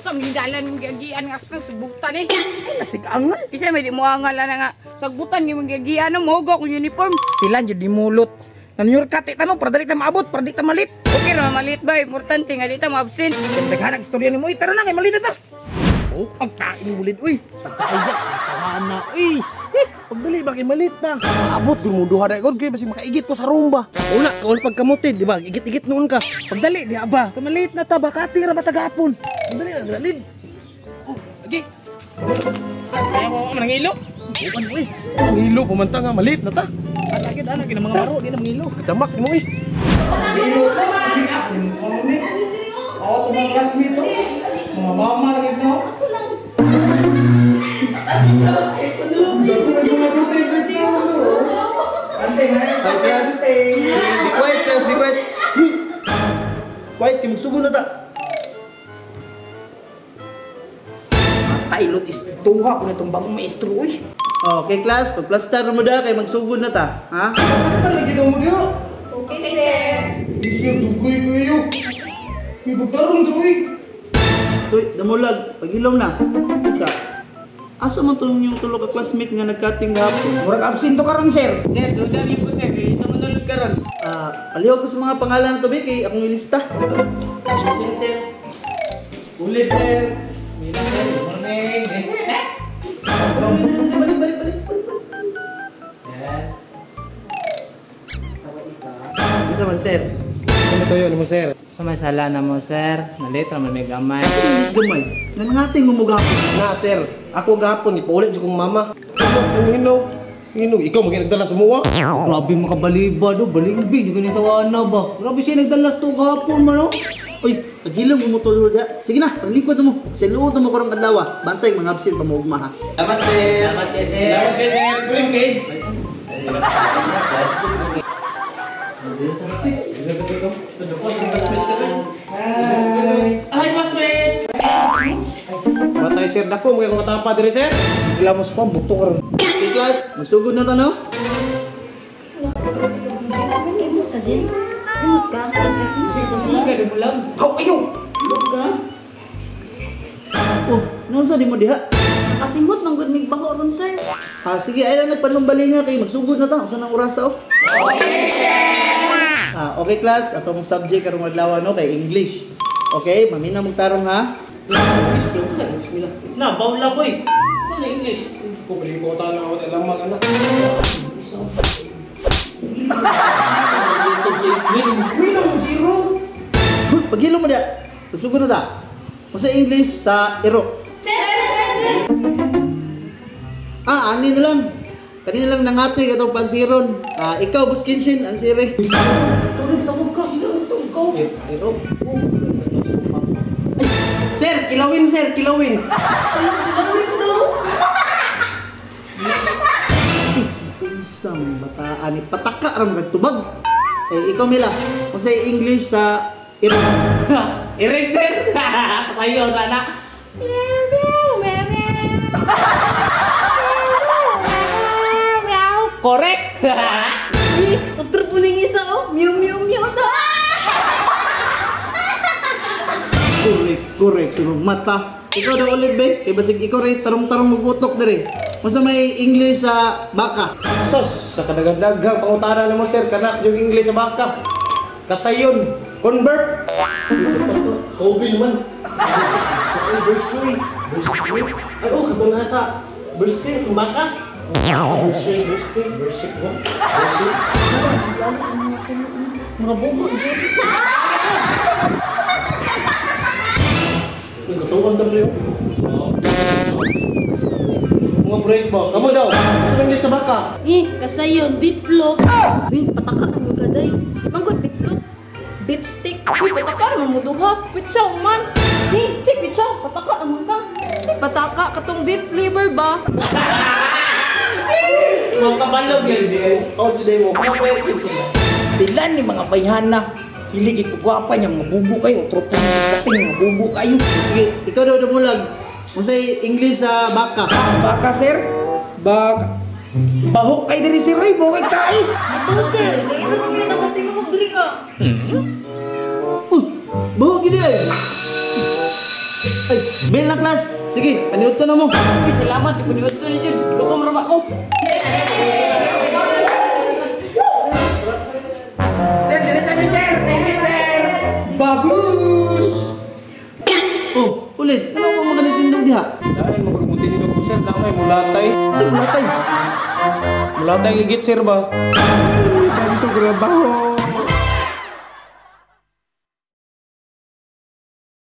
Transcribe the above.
Sa mga dalan mong giagian nga sa subutan eh. Ay, nasikangal. Isa may di mo angal na nga. Sagbutan yung mga giagian no mogo kung uniform. Stilan jud dimulot. Nanyur ka ti tanong para dali ta maabot, para di ta malit. Okay ra malit ba, importante nga di ta ma-absent. Daghan ang istorya nimo, tara na kay malit na ta. Oh, ang tain mulin uy. Pagkaaya, tawana, uy. Pagdali ba kay malit na. Abot dun mo duha dai kay basig makaigit ko sa rumba. Una, kaon pagkamutin, di ba? Igit-igit noon ka. Pagdali di ba? Kamalit na ta bakati ra ba tagapon. Pagdali ang lalid. Oh, agi. Kaya mo man ang ilo. Upan uy. Ang hilo pumanta nga malit na ta. Ana gid ana gid mga maro di na mangilo. Damak mo uy. Hilo ta, ano ni? Ako to mga classmate to. Mga mama lagi no. Hi class. Be quiet class, be quiet. Quiet kay magsugod na ta. Matay lot is tuha ko nitong bagong maestro uy. Okay class, pagplastar mo da kay magsugod na ta, ha? Basta lagi daw mo diyo. Okay, sir. Sir, dugoy kayo. May bugtarong dugoy. Uy, damulag, pagilom na. Sa asa man tong yung tulo ka classmate nga nagkating gahapon? Murag absent to karon, sir. Sir, duda gyud ko sir, dito mo nulod karon. Ah, palihog ko sa mga pangalan na to be kay akong ilista. Sir, sir. Ulit sir. Mila sir, good morning. Balik, balik, balik. Sir. Unsa man sir? Ano tayo nimo sir? Sa may sala na mo, sir. Nalit ra man may gamay. Gamay. Nangating mo gahapon. Na sir, ako gahapon ipaulit jud kong mama. Ano hino? Hino, ikaw maging nagdala sa muwa. Grabe makabaliba do, balingbi jud ni tawana ba. Grabe siya nagdalas to gahapon man oh. Uy, pagilom mo tulo da. Sige na, paglingkod mo. Siluto mo karong adlaw. Bantay mga absent pa mo ugma ha. Salamat, sir. Salamat kay sir. Salamat kay sir. Kuling case. Ay, classmate. Matay sir dako mo kay kung matapa diri sir. Sigla mo sa kwan, buto karon. Okay class, magsugod na ta no? Limot ka din. Limot ka. Aw kayo. Limot ka. Oh, noon sa di mo diha? Nakasimot, manggod mig baho ron, sir. Ha, sige, ay lang nagpanumbalinga kay magsugod na ta. Unsa nang orasa oh? Okay, sir. Ah, okay class, atong subject karong adlaw no kay English. Okay, mamina mong tarong ha. English bro, bismillah. Na, bawla ko eh. Saan na English? Ko bali ko ta na ako lamang ana. Dito sa English. Wino mo zero. Huy, pagilom mo diha. Magsugod na ta. Unsa English sa iro? Sir, sir, sir. Ah, ani na lang. Kanina lang nangati katong pansiron. Ah, ikaw Boss Kenshin ang sire. Tulog tawag ka. Tawag ka. Iro. Ay, sir, kilawin sir, kilawin. Kilawin daw. Isang bataan ni pataka ra mga tubag. Eh, ikaw Mila, unsa English sa iro? Iring, sir. Pasayo na na. Correct. Eh, otro po ning isa, oh. Meow, meow, meow daw. Correct, correct sa imong mata. Ikaw daw ulit be, kay basig ikaw ray tarong-tarong mugutok dire. Unsa may English sa baka? Sos, sa kadagdagang pangutana nimo sir kanak yung English sa baka. Kasayon, convert. Kobe naman. Ay, verse 3. Verse 3. Ay, oh, katong nasa verse 3 kung baka. Verse 3, verse 3, verse 6 mo. Verse 6. Lalis ang mga kuno. Mga bugo, dyan. Uy, katuwan ta pre. Mga break ba? Kamo daw. Sa English sa baka. Eh, kasayon, biplop. Uy, pataka mo ka day. Manggod biplop. Bipstick. Uy, pataka mo mo duha. Pitsaw man. Eh, si pitsaw, pataka mo ka. Si pataka katong beef flavor ba? Mga kabalog yun. Oh, today mo. Mga pwede sila. Stilan ni mga bayhana. Hilig ito gwapa niya, mga bugo kayo. Tropo ng kating, mga bugo kayo. Sige, ikaw daw dumulag. Unsa English sa baka? Baka sir, baka. Baho kay diri sir, oy, baho kay tae. Ito, sir. Kaya naman yun ang ating magdiri ka. Uy, baho gid ay. Ay, bell na class. Sige, paniudto na mo. Uy, salamat ipaniudto ni jud. Gutom ra ba ko? Sir, dili sa mi, sir. Thank you, sir. Babush! Oh, ulit. Ano mo maganitindog diha? Dahil magurumutin ko sir, lamay mulatay. Sa mulatay. Mulatay igit sir ba? Banto grabaho.